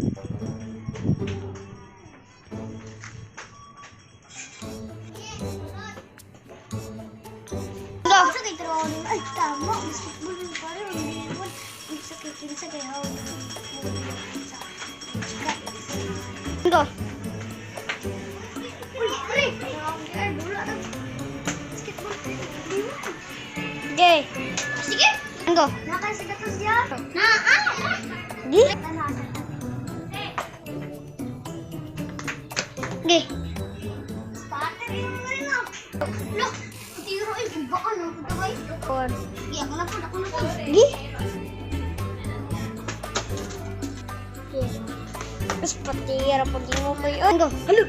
Go. Sa kay trabaho ni ay tama, basketball yung pare, hindi mo. Sa kay kinsa kay how sa chika. Go. Uy, pre. Ay, wala na. Basketball. Di mo. Okay. Sige. Go. Nakasig ato siya. Na ah. Di. Ano? Okay. Starter yung mga rin ah. Look, tiro ay iba ano, punta ba? Four. Sige, ako na po, ako na po. Di. Mas patira pag mo ko yun. Go. Halo.